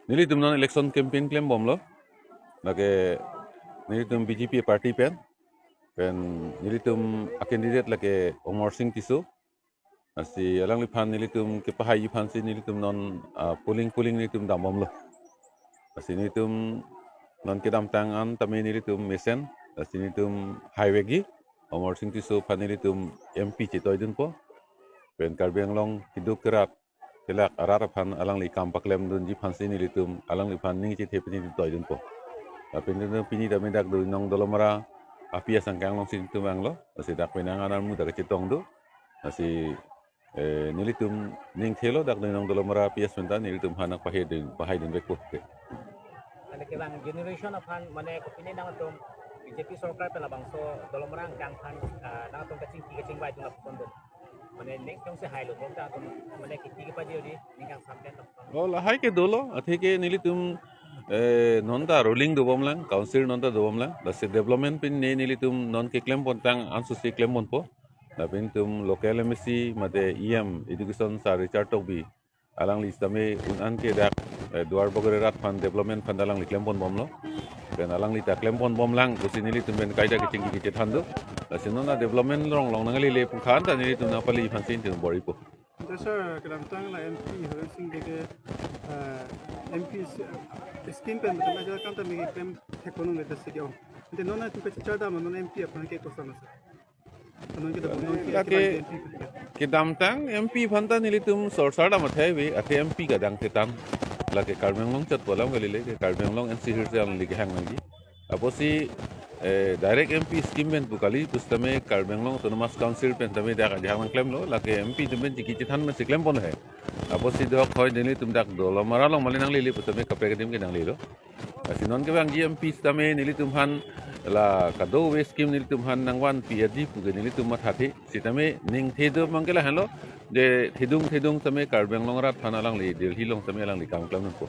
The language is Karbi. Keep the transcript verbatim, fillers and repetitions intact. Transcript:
Nelitum non election campaign klembomlo. Lake nelitum B J P party pen. Pen nelitum a candidate lake Amarsing Tisso. Lasi alangliphan nelitum kepahai aphansi nelitum non, ah, polling polling nelitum dambomlo. Lasi nelitum non kedamtang an tame nelitum mesen. Lasi nelitum haivekji. Amarsing Tisso aphan nelitum M P chetoidunpo. Pen Karbi Anglong keduk kerat kelak arat aphan alangli kam paklemdunji aphansi nelitum alangliphan ning chethe pini toidunpo. Lapen nelitum pini tame dak do Nong Dolamara a P S angkang alongsi nelitum vanglo. Lasi dak penang anermu dak chetong do. Lasi, eh, nelitum ning thelo dak do Nong Dolamara a P S pen ta nelitum aphan nangpahai dun, pahai dunvekpo. Oke. Ane kevang generation aphan mane kopine nangtum B J P sorkar pen labangso Dolamara angkang aphan, ah, nangtum kachingki kachingvai atum lapuson do. Mane next jongsi hailo bonta atum mane kiti kepaji odi ningkang sampen lapuson. Oh, lahai ke dolo, athe ke nelitum, eh, non ta ruling dobomlang, council non ta dobomlang, lasi development pine nelitum non keklem pontang ansusi klembompo. Lapen nelitum local M A C mate E M education Sir Richard Tokbi alangli sitame un-an ke dak, eh, Duarbagori rat aphan development aphan alangli klemponbomlo. Pen alangli ta klemponbomlang pusi nelitum pen kaita kachingki kachethan do. Lasi non a development rong along nanglele pu aphan ta nelitum nangpali aphansi nelitum bor-ipo. Ante sir, kedamtang la M P Horen Sing Bey ke, eh, M P si-, eh, scheme pen betul aja kan tame keklem thekponlongle ta si ke-ong. Ante non nangtum kachechar dam non M P aphan ke koson sir. Anon ke dam non ke lake M P pen ke. Kedamtang M P aphan ta nelitum sorsar dam athai ave, athe M P kadang thetan. Lake Karbi Anglong chot polam kalile ke Karbi Anglong N C Hills alangli kehang nangji. Apotsi, eh, direct M P scheme pen pu kali pusitame Karbi Anglong Autonomous Council pen tame dak ajahak nangklemlo, lake M P atum pen chingki chethan pensi klempon he. Apotsi dok hoi nelitum dak Dolamara along mali nanglele pusitame kaprek adim ke nanglelo. Lasi non kevangji M P sitame nelitum aphan la kadokave scheme nelitum aphan nangvanpi adi pu ke nelitum mathathe. Sitame ning the do mang ke lahenlo. Je thedung thedung tame Karbi Anglong rat aphan alangli Delhi along tame alangli kam klemnangpo.